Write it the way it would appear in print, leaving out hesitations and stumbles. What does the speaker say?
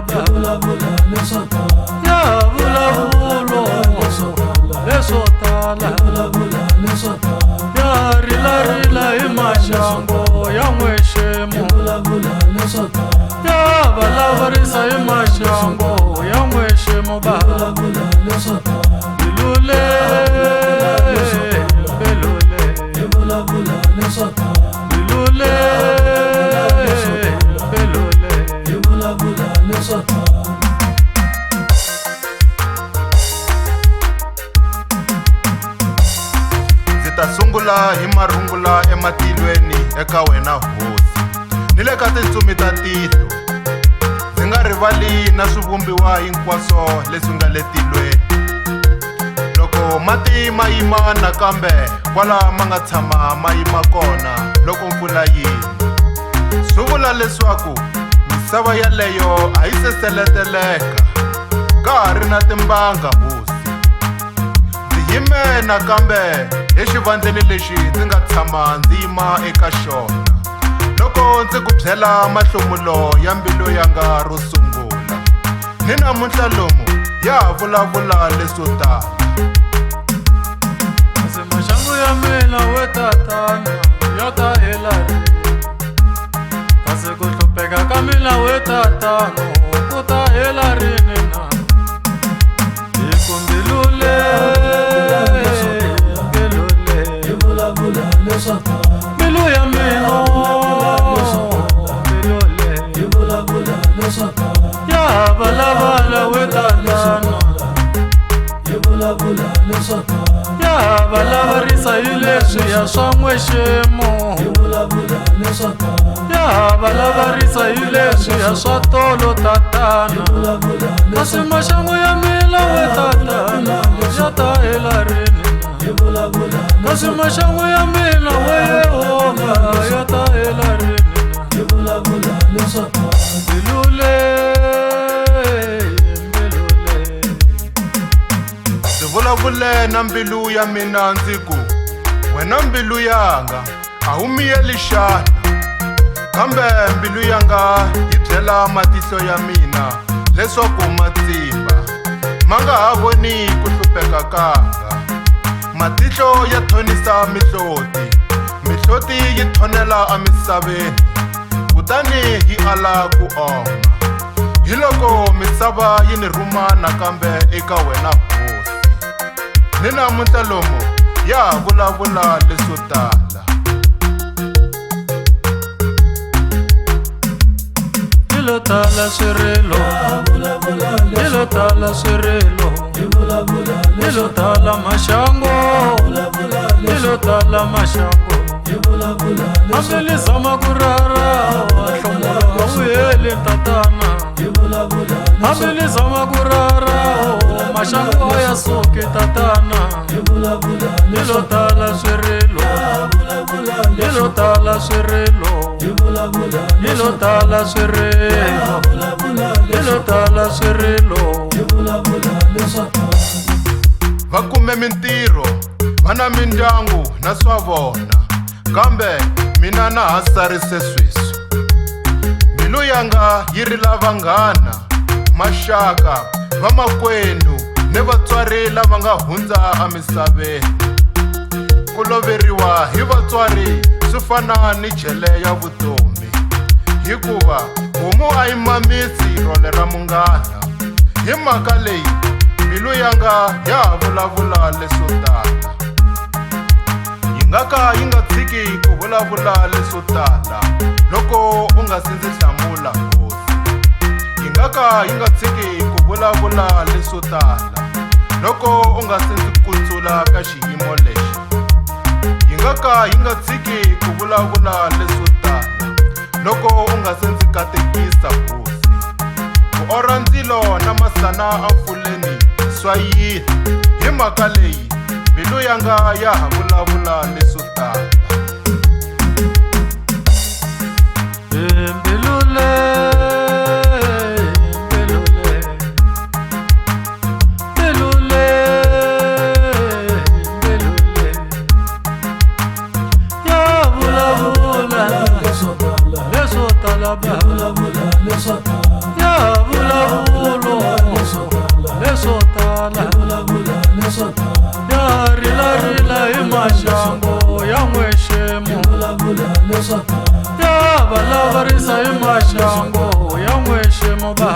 tala ba ya vulavulo leswo tala ya rila rila hi maxango ya n'wexemu ya valavarisa hi maxango ya n'wexemu ba bilule bilule bilule bilule. Ndzi ta sungula hi marungula ematilweni eka wena hosi ni le ka tintsumi ta tilo, ndzi nga rivali na swivumbiwa hinkwaswo leswi nga le tilweni. Loko mati ma yima nakambe kwala ma nga tshama ma yima kona loko mpfula yina, swi vula leswaku misava yaleyo a yi se seleteleka, ka ha ri na timbanga hosi. Ndzi yime nakambe exivandleni lexi ndzi nga tshama ndzi yima eka xona loko ndzi ku byela mahlomulo ya mbilu yanga ro sungula, ni namuntlha lomu ya ha vulavula leswo tala. Kasi maxangu ya mina we tatana ya ta hela rini? Kasi ku hlupheka ka mina we tatana ku ta hela rini na? Hi ku mbilu le, mbilu le, mbilu ya mina, mbilu le, ya valavala we tatana, ya valavarisa hi leswiya swa n'wexemu, ya valavarisa hi leswiya swa tolo tatana. Kasi maxangu ya mina we tatana ya ta hela rini na? Kasi maxangu ya mina we Yehovha ya ta hela rini na? Mbilu le, mbilu le. Ndzi vulavule na mbilu ya mina ndzi ku, wena mbilu yanga a wu miyeli xana? Kambe mbilu yanga yi byela matihlo ya mina leswaku matsimba ma nga ha voni ku hlupheka kanga. Matihlo ya thonisa mihloti, mihloti yi thonela emisaveni, kutani yi ala ku oma. Hi loko misava yi ni rhuma nakambe eka wena hosi, ni namuntlha lomu ya ha vulavula leswo tala. Lilo tala swirilo, lilo tala swirilo, lilo tala maxango, lilo tala maxango. Hambi li zama ku rara, nhlomulo a wu heli tatana. Hambi li zama ku rara, maxango a ya suki tatana. Lilo tala swirilo, lilo tala swirilo, lilo tala swirilo, lilo tala swirilo. Va kume mintirho, va na mindyangu na swa vona, kambe mina na ha sarise sweswi. Mbilu yanga yi rila vanghana, maxaka, vamakwenu ni vatswari lava nga hundza emisaveni. Ku loveriwa hi vatswari swi fana ni jele ya vutomi, hikuva homu a yi mamisi rhole ra munghana. Hi mhaka leyi mbilu yanga ya ha vulavula leswo tala, yi nga ka yi nga tshiki ku vulavula leswo tala loko u nga si ndzi hlamula hosi. Yi nga ka yi nga tshiki ku vulavula leswo tala loko u nga si ndzi kutsula ka xiyimo lexi. Yi nga ka yi nga tshiki ku vulavula leswo tala loko u nga se ndzi katekisa hosi. Ku orha ndzilo na masana empfuleni swa yini? Hi mhaka leyi mbilu yanga ya ha vulavula leswo tala. Mbilu le, mbilu le, mbilu le, mbilu le, ya vulavula leswo tala ba, ya vulavula. Ya rilarila hi maxangu ya n'wexemu. Ya valavarisa hi maxangu ya n'wexemu va.